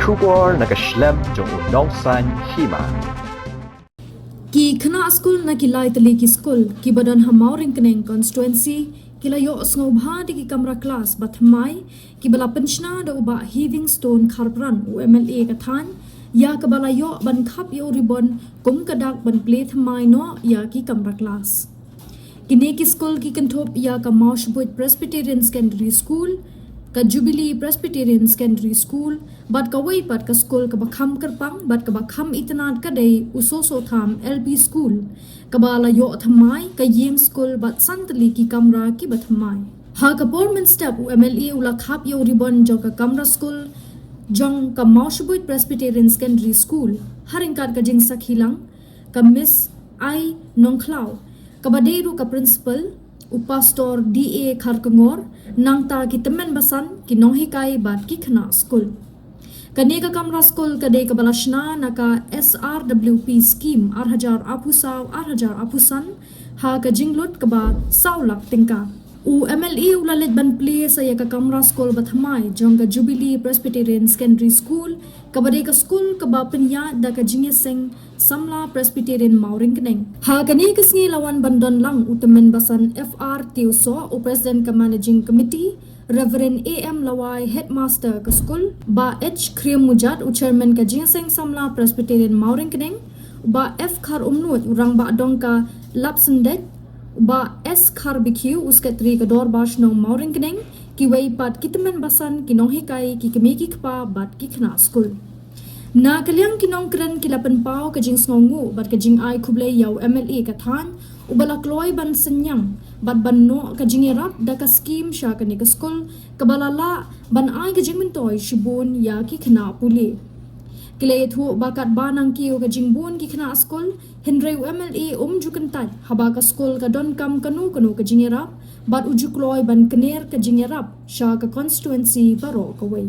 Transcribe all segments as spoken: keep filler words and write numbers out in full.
Khubor na ka shlem jong u Nongsaiñ Hima. Ki khynnah skul na ki lai tylli ki skul kiba don ha Mawryngkneng constituency ki la ïoh sngewbha da ki kamra klas ba thymmai kiba la pynshna da u Bah Heavingstone Kharpran, u M L A ka thaiñ, ïa kaba la ïoh ban khap ïa u ribon kum ka dak ban plie thymmai noh ïa ki kamra klas. Kine ki skul ki kynthup ïa ka Mawshbuit Presbyterian Secondary School, ka Jubilee Presbyterian Secondary School, bad kawei pat ka skul kaba kham kyrpang bad kaba kham itynnad ka dei u Soso Tham L P School, kaba la ïoh thymmai ka ïing skul bad san tylli ki kamra kiba thymmai. Ha ka por mynstep u M L A u la khap ïa u ribon jong ka kamra skul jong ka Mawshbuit Presbyterian Secondary School, ha ryngkat ka jingsakhi lang ka Miss Ai Nongkhlaw, kaba dei ruh ka principal, u Pastor D A Kharkongor, nangta ki tymmen basan, ki nonghikai bad ki khynnah skul. Kane ka kamra skul ka dei kaba la shna na ka S R W P scheme ar hajar arphew saw ar hajar arphew san, ha ka jinglut kaba saw lak tyngka. U M L A u la leit ban plie sa ïa ka kamra skul ba thymmai jong ka Jubilee Presbyterian Secondary School, kaba dei ka skul kaba pynïaid da ka Jingïaseng Samla Presbyterian Mawryngkneng. Ha kane ka sngi la wan ban don lang u tymmen basan F R Tewsoh, u President ka Managing Committee, Reverend A M Lawai, Headmaster ka skul, Bah H Khriam Mujat, u Chairman ka Jingïaseng Samla Presbyterian Mawryngkneng, Bah F Kharumnuid, u Rangbah Dong ka Lapsyndet, Bah S Kharbikiew, u Secretary ka Dorbar Shnong Mawryngkneng, kiwei pat ki tymmen basan, ki nonghikai, ki kmie ki kpa bad ki khynnah skul. Na ka liang ki nongkren ki la pynpaw ka jingsngewnguh bad ka jingai khublei ïa u M L A ka thaiñ, uba la kloi ban synñiang bad ban noh ka jingïarap da ka skhim sha kane ka skul, kaba la lah ban ai ka jingmyntoi shibun ïa ki khynnah pule. Ki la ïathuh ba katba nang kiew ka jingbun ki khynnah skul, hynrei u M L A um ju kyntait haba ka skul ka donkam kano kano ka jingïarap, bad u ju kloi ban kner ka jingïarap sha ka constituency baroh kawei.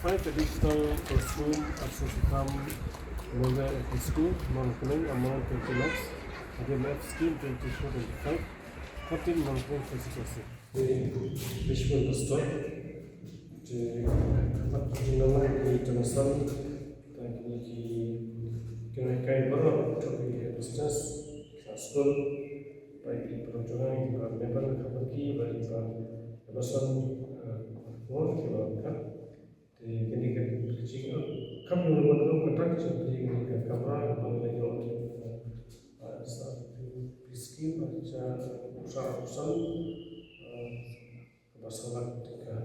Five additional classroom at Soso Tham Memorial L P School, Mawryngkneng, amount twenty lakhs, under M F scheme twenty-four twenty-five, thirteen Mawryngkneng constituency. Bishop Pastor, te, mat jingdon lang ki international, ta kine ki, kine kai baroh, to ki business, sa school, ba ki baroh jong ngi, ba member ka committee, ba ki ba, ba son, eh, mo, ki ba ka. Te kine ki jing, eh, kam jong ngi ba ka tak, jong ki kine ki kamra, ba ngi la ïoh, eh, sa, scheme, ba sa, sa, sa, eh, Ba sa lak tyngka.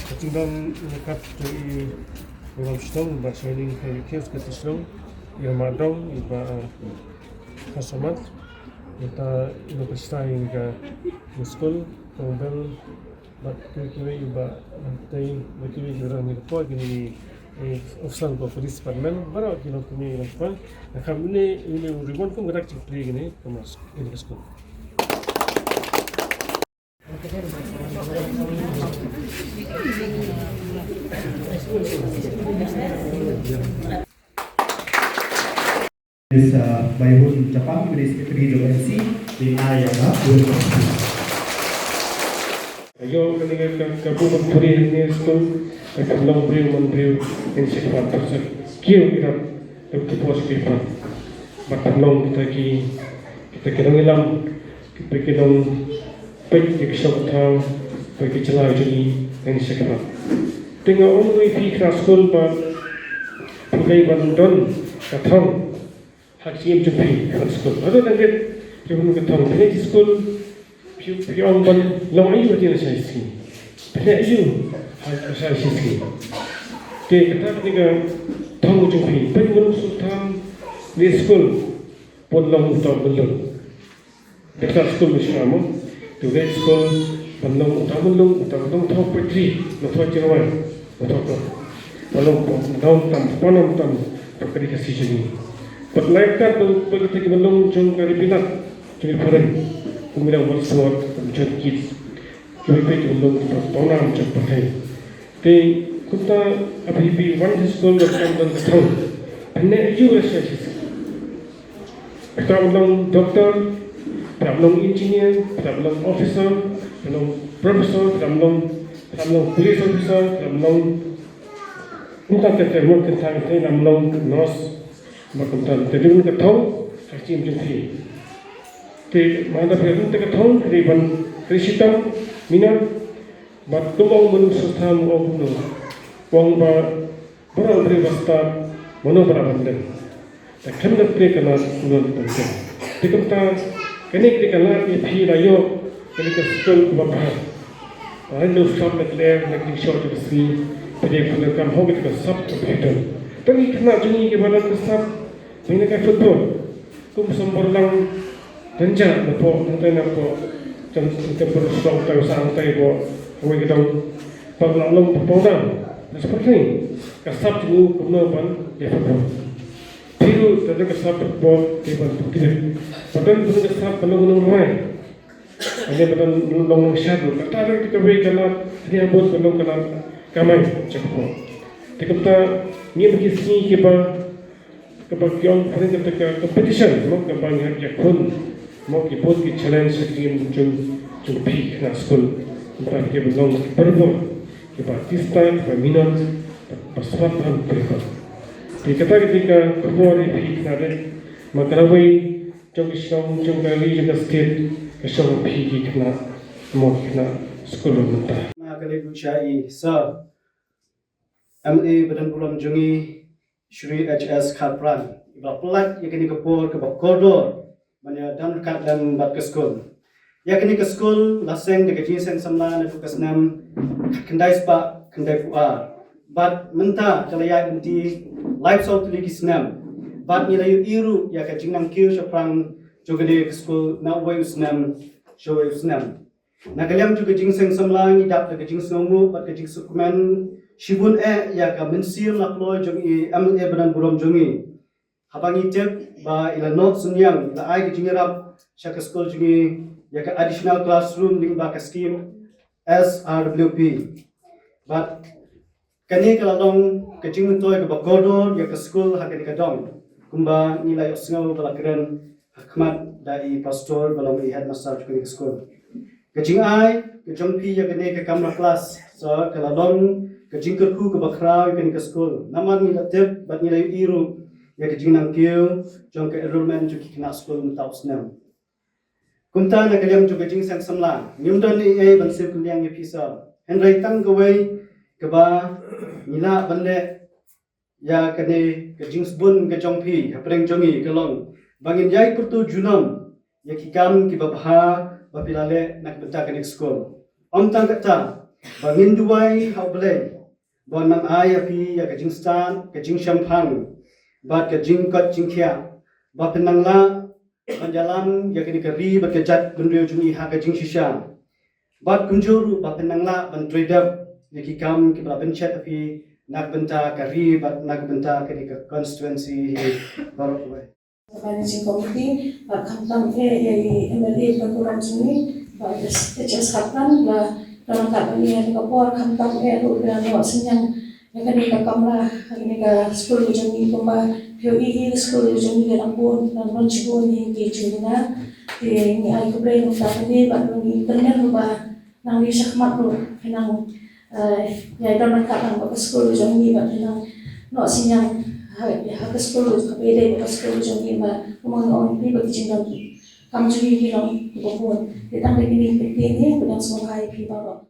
Ka jingdon ïa ka jong i Ram Shnong, Bah Shining High Kids ka Shnong, i Ram Dong, i Bah, eh, Khasamat, ita ino pesta ïa ka skul, Tongbel, bad kiwei kiwei ba, eh, tei, bad kiwei kiwei rang ni por kini, eh, officer ko police department, baroh ki long kini long pa, na kam ni, ini ribon kum kadak cipri kini, kemas, ini ka skul. Miss, uh, Baihun Japang, Secretary jong M C, dei ai ïa ka welcome speech. Ïoh kane ka, ka, ka buh ban pule ha kane ka skul, ka, ka long briew man briew, in sha ka pat, sha kiew ïarap, ka, ka pos ka pat. Bad ka long kita ki, kita ki nongïalam, kita ki nongpeit ïa ka shong ka thaw, bad ki jylla jong ngi, in sha ka pat. Te nga ong ïa phi khynnah skul ba phi dei ban don ka thong. Ha ka jingim jong phi ha skul. Haduh nangkit phi bun ka thong phi leit skul, phi, phi ong ban long aïu ha jingim sha sngi. Phi leit aïu ha, sha sngi. Te kata ka dei ka thong jong phi, peit mano sngewthuh ne skul pynlong uta u myllung. Te kata skul mynshwa mo, te u dei skul pynlong uta u myllung, uta u myllung thaw poetry, uta u thaw jingrwai, uta u thaw, pynlong, pynlong tam, pynlong tam, to ka dei ka si jong ngi. Pat lai kat ba, ba kata ki myllung jong ka ri Bilat, jong ka ri Phareng, kum u William Wordsworth, kum John Keats. Kiwei pat ki myllung kiba pawnam jong ka pyrthei. Te kumta haba phi wan sha skul, donkam don ka thong. Phin ïoh ïa sha sha. Phi dap long doctor, phi dap long engineer, phi dap long officer, phi dap long professor, phi dap long, phi dap long police officer, phi dap long, kumta te te mo, kumta te dap long nurse. Ba kumta te dei ka thong ka jingim jong phi. Te mynta phi dap te ka thong, te ban, te shitom minot. Bad kumba ong u Mynsiem Bakhuid, u ong kumno? U ong ba baroh briew ba stad, mano ba lah ban leh? Te khlem da plie ka lad, kumno ban leh? Te kumta kane ka dei ka lad ïa phi, la ïoh kane ka skul kaba bha. Ai, ngi sngap na ka lyer, na ka jingshoh jong ka sngi, phi dei phi donkam ha kata ka sap kaba phi don. Te ngi khynnah jong ngi kiba don ka sap, ngi na ka football. Kum symbolang, dang jia na pdeng, hangtai na pdeng, jong hangtai pdeng shnong, hangtai sha hangtai pdeng, hawei ka dong, pang la long pdeng dang. Na seperti ka sap jong u kumno ban ïa football. Phi ruh da ka sap football, phi ban pynkyndit. Pdeng pdeng ka sap ka long long rwai. Ane pdeng long long shad ruh. Kata ruh kawei ka lad, hynrei bun ka long ka lad kamai jong phi. Te kumta ngim ki sngi kiba Kaba ki ong phareng kata ka competition, mo, kaba ngi hap ïakhun, mo, ki bun ki challenge ha ka jingim jong, jong phi khynnah skul. Kumta kiba long ki pyrthei, kiba tista, kiba minot, ba smat ban pyrkhat. Te kata ka dei ka khubor ïa phi khynnah rit, ma ka lawei jong ka shnong, jong ka ri, jong ka state, ka shong phi ki khynnah, mo, ki khynnah skul mynta. Nga kyrpad ïa i Sir M L A ba donburom jong ngi, Shri H S Kharpran, iba la pynlait ïa kane ka por kaba kordor ban ïadon ryngkat lem bad ka skul. Ïa kane ka skul la seng da ka jingseng samla naduh ka snem khyndai spah khyndaiphew ar. Bad mynta ka la ïaid lynti laiphew saw tylli ki snem. Bad ngi la ïohi ruh ïa ka jingnangkiew shaphrang jong kane ka skul na uwei u snem sha uwei u snem. Na ka liang jong ka jingseng samla ngi dap da ka jingsngewnguh bad ka jingsngewkmen shibun eh ïa ka mynsiem laitluid jong i M L A ba donburom jong ngi. Haba ngi tip ba i la noh synñiang, i la ai ka jingïarap sha ka skul jong ngi ïa ka additional classroom lyngba ka scheme S R W P. Bad kane ka la long ka jingmyntoi kaba kordor ïa ka skul ha kane ka dong, kumba ngi la ïohsngew ba la kren ha khmat da i pastor ba long i headmaster jong kane ka skul. Ka jingai ka jong phi ïa kane ka kamra klas, Sir, ka la long ka jingkyrkhu kaba khraw ïa kane ka skul. Namar ngi la tip bad ngi la ïohi ruh ïa ka jingnangkiew jong ka enrollment jong ki khynnah skul mynta u snem. Kumta na ka liang jong ka jingseng samla ngim don ei ei ban siew kylliang ïa phi, Sir. Hynrei tang kawei kaba ngi lah ban leh ïa kane ka jingsbun ka jong phi hapdeng jong ngi ka long ba ngin ïai pyrto junom ïa ki kam kiba bha ba phi la leh na ka bynta kane ka skul. Ym tang kata, ba ngin duwai ha U Blei ba un nang ai ïa phi ïa ka jingstad, ka jingshemphang bad ka jingkoit jingkhiah, ba phin nang lah ban ïalam ïa kane ka ri bad ka jaitbynriew jong ngi ha ka jingshisha. Bad kumjuh ruh ba phin nang lah ban trei dep ïa ki kam kiba la pynshet ha phi na ka bynta ka ri bad na ka bynta kane ka constituency hi baroh kawei. Managing Committee, bad khamtam eh ïa i M L A ba donburom jong ngi, bad H S Kharpran, ba la don ryngkat bad ngi ha kane ka por, khamtam eh ruh ba la noh synñiang ïa kane ka kamra ha kane ka skul jong ngi, kumba phi ïohi ka skul jong ngi ka dang bun, dang don shibun ïa ki jingduna. Te ngi ai khublei na ka bynta kane, bad ngi kyrmen ruh ba nangne shakhmat ruh phin nang, eh, ïa don ryngkat lang bad ka skul jong ngi, bad phin nang noh synñiang ha, ha ka skul kaba ïadei bad ka skul jong ngi, bad kumba nga ong ïa phi ba ki jingdon kam jong ngi ki long kiba bun. Te tang da kine ki ktien hi nga dang sngewbha ïa phi baroh.